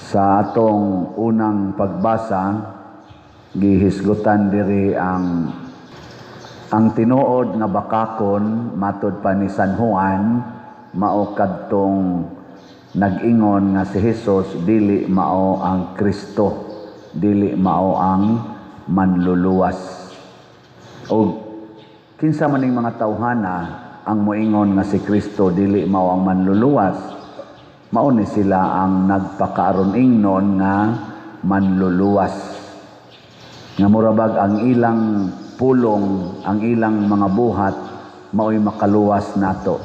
Sa atong unang pagbasa, gihisgutan diri ang tinuod nga bakakon matod pa ni San Juan mao kadtong nag-ingon nga si Jesus dili mao ang Kristo, dili mao ang manluluwas. O kinsa man ning mga tawhana ang moingon nga si Kristo dili mao ang manluluwas? Mao ni sila ang nagpakaaron ingnon nga manluluwas. Nga murabag ang ilang pulong, ang ilang mga buhat mao'y makaluwas nato.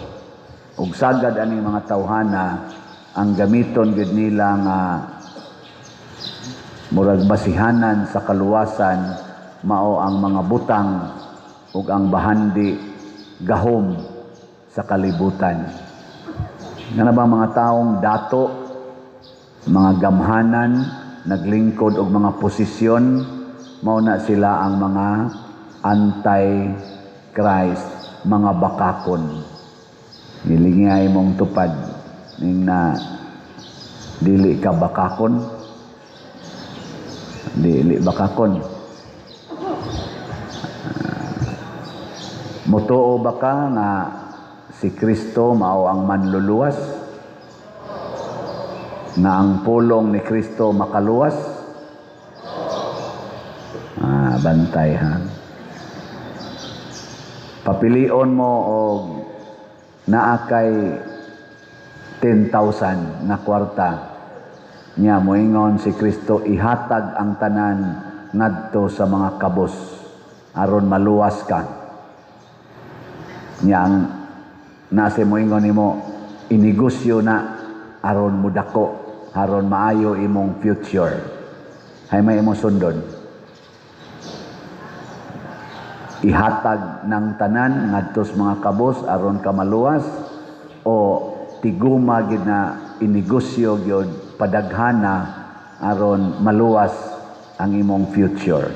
Ug sagad aning mga tawhana ang gamiton gyud nila nga murag basihanan sa kaluwasan mao ang mga butang ug ang bahandi gahom sa kalibutan. Nga na ba mga taong dato, mga gamhanan, naglingkod og mga posisyon, mao na sila ang mga anti-Christ, mga bakakon. Nilingay mong tupad ning na dili ka bakakon, dili bakakon. Mutuo ba ka nga si Kristo mao ang manluluwas? Nga ang pulong ni Kristo makaluwas? Bantay ha. Papilion mo og naa kay 10,000 nga kwarta. Nya moingon si Kristo, ihatag ang tanan ngadto sa mga kabos aron maluwas ka. Nya ang nase moingon nimo, inegosyo na aron mudako, aron maayo imong future. Hay may imong sundon? Ihatag ng tanan ngadto sa mga kabos aron ka maluwas o tiguma gid na inegosyo gyud padaghana aron maluwas ang imong future?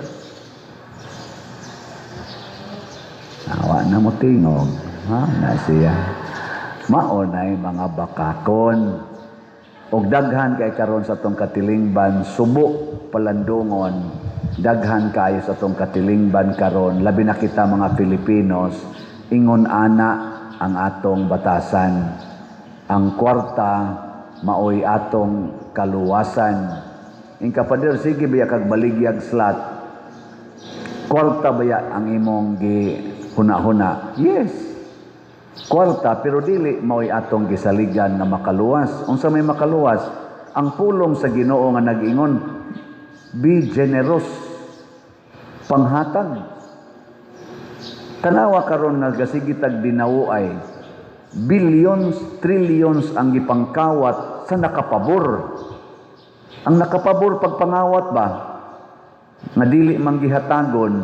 Awa na mo tingog. Ha, na siya. Mao nay mga bakakon. Og daghan kay karon sa atong katilingban, subo palandungon, daghan kaayo sa atong katilingban karon, labi na kita mga Filipinos, ingon ana ang atong batasan. Ang kwarta maoy atong kaluwasan. Ingka pader, sige biya kag baligyag slot. Kwarta baya ang imong gihuna-huna? Yes. Kwarta, pero dili maoy atong gisaligan nga makaluwas. Unsa may makaluwas? Ang pulong sa Ginoo nga nag-ingon, be generous. Panghatag. Tanawa karon nga gasigitag dinawuay, billions, trillions ang gipangkawat sa nakapabor. Ang nakapabor pagpangawat ba? Nga dili man gihatagon,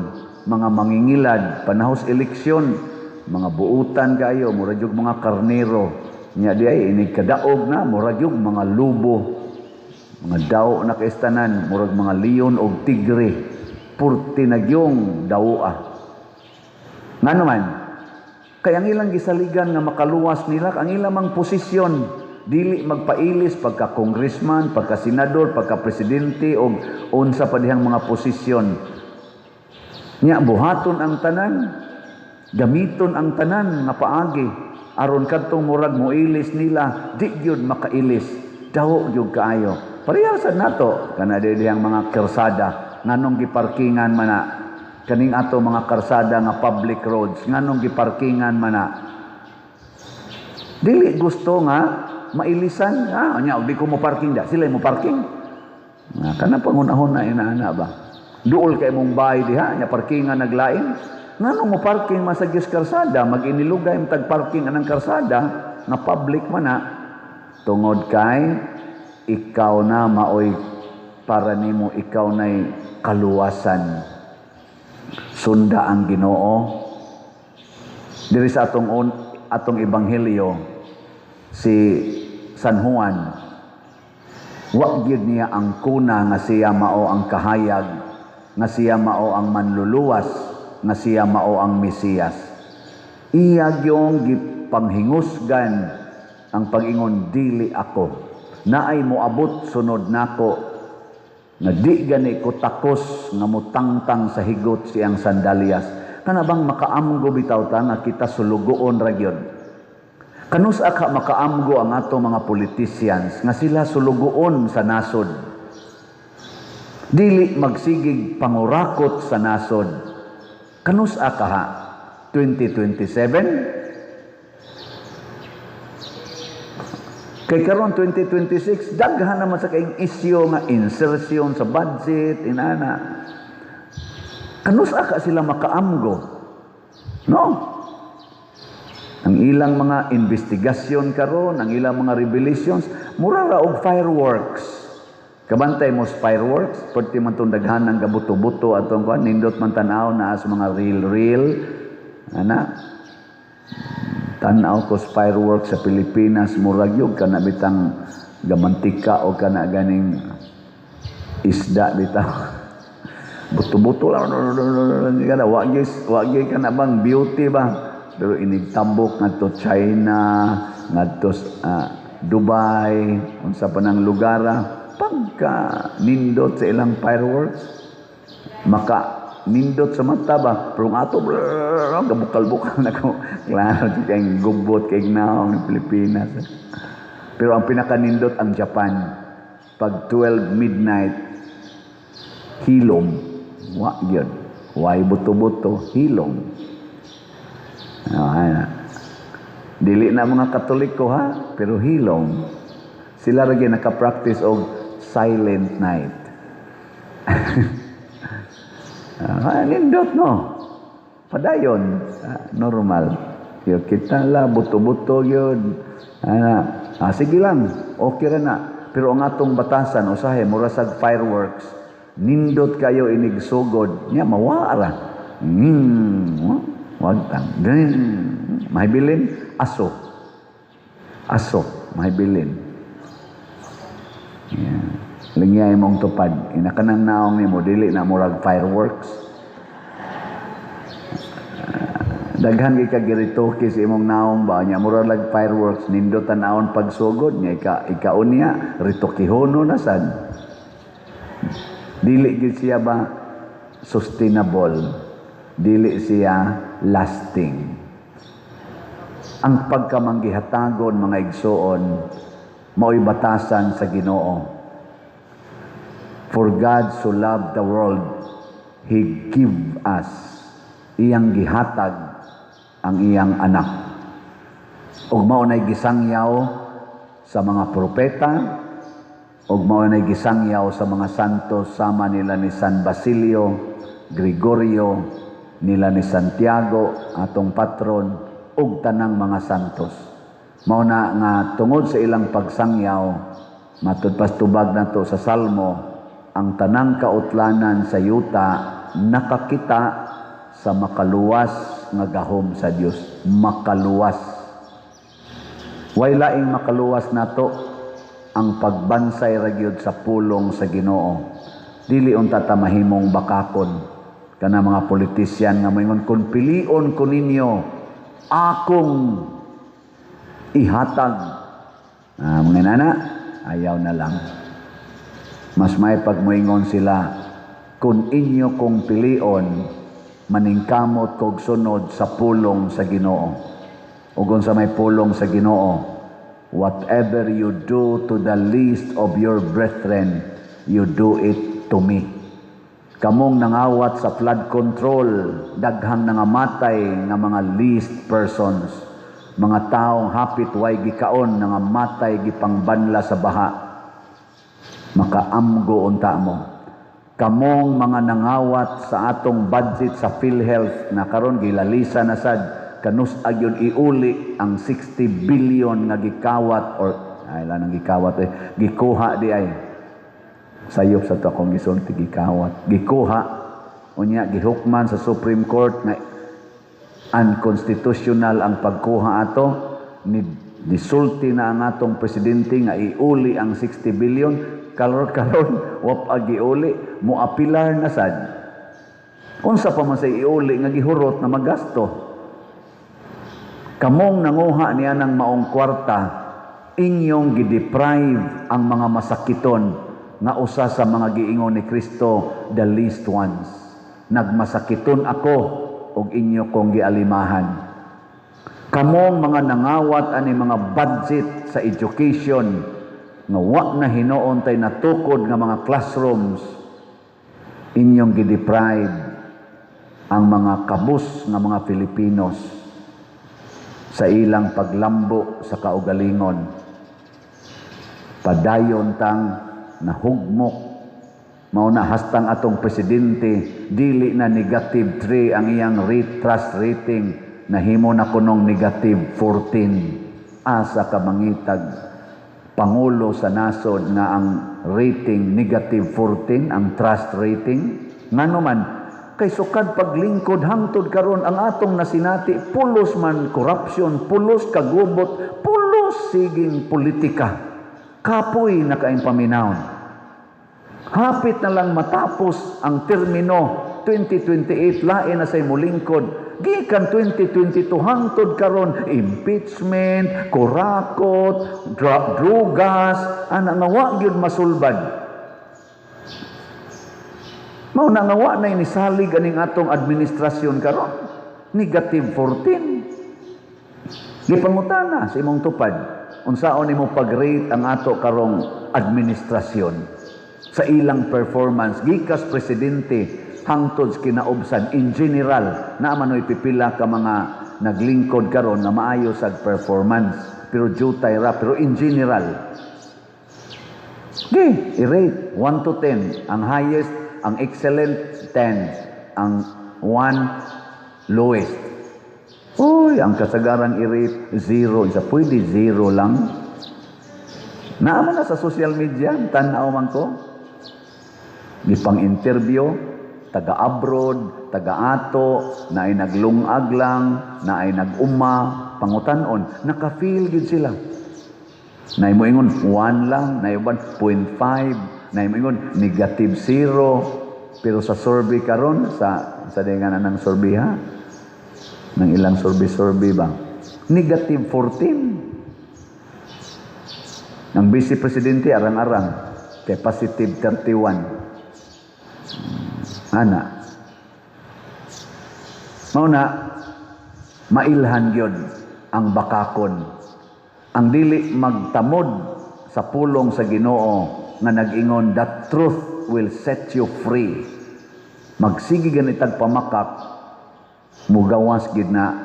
mga mangingilad, panahos eleksyon, mga buutan kayo, murag yung mga karnero. Nya di ay inig kadaog na, murag yung mga lubo. Mga daw na kaistanan, murag mga leon og tigre. Purti na yung dawa. Nga naman, kay ang ilang gisaligan nga makaluwas nila, ang ilang mang posisyon, dili magpailis pagka congressman, pagka senador, pagka presidente o unsa pa dihang mga posisyon. Nya buhaton ang tanan, gamiton ang tanan nga paagi aron kadtong murag moilis nila, di gyud makailis. Dawo gyud kaayo. Pareha sad nato kana dihang mga karsada, nganong giparkingan man na kaning ato mga karsada nga public roads, nganong giparkingan man na? Dili gusto nga mailisan. Nya di ko mo parking da, sila mo parking. Nga kana pangunahon na inaana ba? Duol kay mong bahay diha, nya parkingan naglain. Nganong mo parking man sa gyud karsada, mag-inilugay mo tag parking anang karsada nga public man na? Tungod kay ikaw na maoy para nimo, ikaw na'y kaluwasan. Sunda ang Ginoo. Diri sa atong ebanghelyo, si San Juan, wa gyud niya ang kuna nga siya mao ang kahayag, nga siya mao ang manluluwas, nga siya mao ang Mesiyas. Iya gyong gipanghingusgan ang pag-ingon, dili ako. Naay moabot sunod nako nga di gani ko takos nga mutangtang sa higot sa iyang sandalyas. Kana bang makaamgo bitaw ta nga kita sulugoon ra gyud? Kanus-a ka makaamgo ang ato mga politicians nga sila sulugoon sa nasod? Dili magsigig pangurakot sa nasod. Kanus-a kaha? 2027? Kay karon 2026, daghan naman sa kayong isyu nga insertion sa budget, inana. Kanus-a ka sila makaamgo? No? Ang ilang mga investigasyon karon, ang ilang mga revelations, mura ra og fireworks. Kabantay mo sa fireworks, pwede man itong daghan ng gabuto-buto atong kuan, nindot man tan-aw na sa mga reel-reel. Ana, tan-aw ko sa fireworks sa Pilipinas, murag yun, kana bitang gamantika o kana ganing isda bitaw. Buto-buto lang. Kana wa gyud kana bang beauty ba? Pero inigtambok ngadto China, ngadto Dubai, unsa pa nang lugar, pagka nindot sa ilang fireworks, maka nindot sa mata ba, pero ang ato gabukal-bukal na ko. Klaro kay gubot kay naong ng Pilipinas. Pero ang pinakanindot ang Japan, pag 12 midnight, hilom, wa gyud, way buto-buto, hilom. Ah, dili na mga Katoliko ha, pero hilom. Sila ra gyud naka-practice og silent night. Nindot no. Padayon, normal. Yo kita la buto-buto yun. Sige lang, okay ra na. Pero ang atong batasan usahay mura sag fireworks. Nindot kayo inigsugod, nya mawa ra. Wag tang. Mahibilin aso. Aso, mahibilin. Yeah. Lingyay mong tupad. Ina kanang naong nimo dili na murag fireworks. Daghan kay kagiritoke sa imong naong ba nya murag lag fireworks, nindot tan-awon pagsugod nya ika ikaon niya ritokihono na sad. Dili gid siya ba sustainable. Dili siya lasting. Ang pagkamanggihatagon, mga igsoon, mao'y batasan sa Ginoo. For God so loved the world, He give us, iyang gihatag ang iyang anak. Ug mao nay gisangyaw sa mga propeta, ug mao nay gisangyaw sa mga santos sama nila ni San Basilio, Gregorio, nila ni Santiago, atong patron, ug tanang mga santos. Mao na nga tungod sa ilang pagsangyaw, matud pas tubag nato sa Salmo, ang tanang kautlanan sa yuta nakakita sa makaluwas nga gahom sa Dios. Makaluwas. Way laing makaluwas nato ang pagbansay ra gyud sa pulong sa Ginoo. Dili unta ta mahimong bakakon kana mga politisyan nga moingon, "Kun pilion ko ninyo, akong ihatag." Mga nana, ayaw na lang. Mas may pagmoingon sila, "Kung inyo kong pilion, maningkamot kog sunod sa pulong sa Ginoo." Ug unsa may pulong sa Ginoo? "Whatever you do to the least of your brethren, you do it to me." Kamong nangawat sa flood control, daghang nangamatay nga mga least persons, mga taong hapit way gikaon, nangamatay gipangbanla sa baha. Makaamgo unta mo. Kamong mga nangawat sa atong budget sa PhilHealth na karon gilalisa na sad, kanus agyon iuli ang 60 billion nga gikawat or ay lang ang gikawat eh, gikuha di ay sayop sa to akong gisulti, gikawat, gikuha, unya gihukman sa Supreme Court nga unconstitutional ang pagkuha ato ni disulti na ang atong presidente nga iuli ang 60 billion. Karon karon wap agi uli, moapilar na sad. Unsa pa man sa iuli nga gihurot na magasto? Kamong nanguha niya ng maong kwarta. Inyong gideprive ang mga masakiton nga usa sa mga giingon ni Kristo, the least ones. Nagmasakiton ako ug inyo kong gialimahan. Kamong mga nangawat ani mga budget sa education nga wa na hinuon tay natukod nga mga classrooms, inyong gideprive ang mga kabus nga mga Filipinos sa ilang paglambo sa kaugalingon. Padayon tang nahugmok. Mao na hastang atong presidente dili na negative 3 ang iyang rate, trust rating, nahimo na kunong negative 14. Asa ka mangitag pangulo sa nasod nga ang rating negative 14 ang trust rating? Ngano man? Kay sukad paglingkod hangtod karon, ang atong nasinati pulos man corruption, pulos kagubot, pulos siging politika. Kapoy na kaayong paminawon. Hapit na lang matapos ang termino, 2028, lain na say mulingkod. Gikan 2022 hangtod karon, impeachment, kurakot, drugas, ana nga wa gyud masulbad. Mao na nga wa na inisalig aning atong administrasyon karon. Negative 14. Gipangutana sa imong tupad, unsaon nimo pag-rate ang ato karong administrasyon sa ilang performance gikas presidente hangtod sa kinaubsan, in general? Naa man oy pipila ka mga naglingkod karon nga maayo sa performance, pero jutay ra. Pero in general, gi i-rate 1 to 10, ang highest, ang excellent 10, ang 1 lowest. Uy, ang kasagarang i-rate 0. Isa pwede 0 lang. Naa man na sa social media, tan-aw man ko. Gipang interview, taga-abroad, taga-ato, na ay naglungag lang, na ay nag-uma, pangutanon, naka-feel gyud sila. Naay moingon 1 lang, naay uban 0.5, naay moingon negative 0. Pero sa survey karon sa dingan ng survey ha, ng ilang survey-survey ba? Negative 14. Ang vice presidente arang-arang kay positive 31. Ana. Mao na mailhan gyud ang bakakon. Ang dili magtamod sa pulong sa Ginoo nga nag-ingon, "The truth will set you free." Magsige ganitag pamakak, mugawas gid na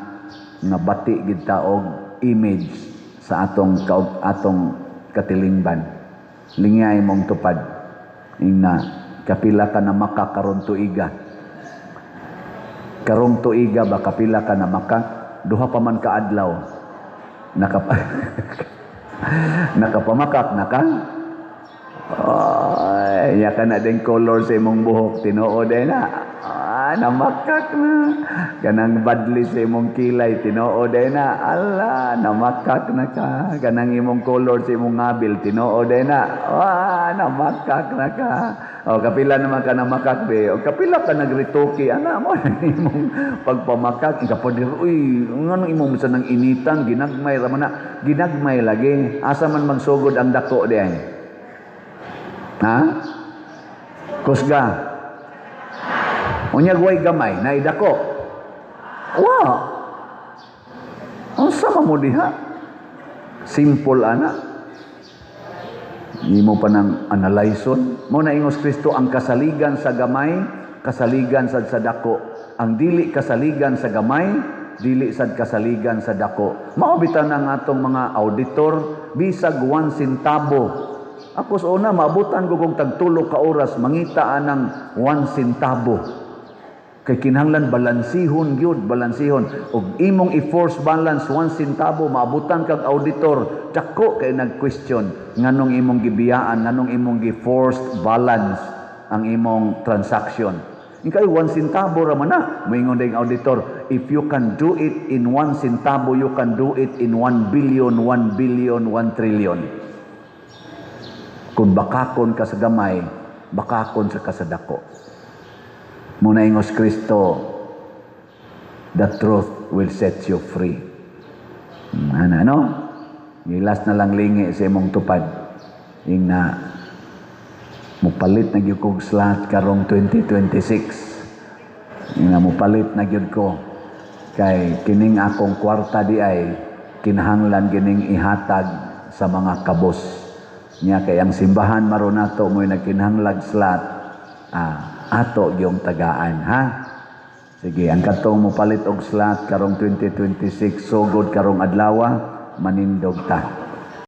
nga bati gid ta og image sa atong atong katilingban. Lingay mong tupad. Ingna, kapila ka na makak karon tuiga? Karong tuiga ba, kapila ka na maka? Duha pa man ka adlaw. Nakapamakak na ka? Ay, ya ka na din color sa imong buhok, tinuod ay na. Ah, namakak na. Kanang badli sa imong kilay, tinuod ay na. Ala, namakak na ka. Kanang imong color sa imong ngabil, tinuod ay na. Ah, namakak na ka. O, kapila naman ka namakak, be. O, kapila ka nagrituki. Ana mo, imong pagpamakak. Ikapadir, uy, nganong imong sa nang initan, ginagmay, raman na. Ginagmay lagi. Asa man magsugod ang dako di ay? Ha? Kusga. Unyag way gamay, naidako. Wa. Unsa man mo diha? Simple ana. Imo pa nang analyson. Mao na ingos Kristo, ang kasaligan sa gamay, kasaligan sad sa dako. Ang dili kasaligan sa gamay, dili sad kasaligan sa dako. Mao bitaw na ang atong mga auditor, bisag 1 centavo. Ako sa una, maabutan ko kung tagtulo ka oras, mangita anang 1 centavo. Kay kinahanglan balansihon gyud, balansihon. Og imong i-force balance 1 centavo, maabutan kag auditor, dako kay nag-question nganong imong gibiyaan, nganong imong gi-forced balance ang imong transaction. Ikay 1 centavo ra man na. Moingon ding auditor, "If you can do it in 1 centavo, you can do it in 1 billion, 1 billion, 1 trillion." Kung bakakon ka sa gamay, bakakon sa kasadako. Mao na ingos Kristo, "The truth will set you free." Ano, ano? Gilas na lang lingi sa imong tupad. Ingna, mupalit na gyud kog slot karong 2026. Ingna, mupalit na gyud ko. Kay kining akong kwarta di ay kinahanglan gining ihatag sa mga kabos. Nya kay ang simbahan maron nato mo'y nagkinahanglag slot, ato gyung tagaan, ha? Sige, ang katong mopalit og slot karong 2026, sugod karong adlaw, manindog ta.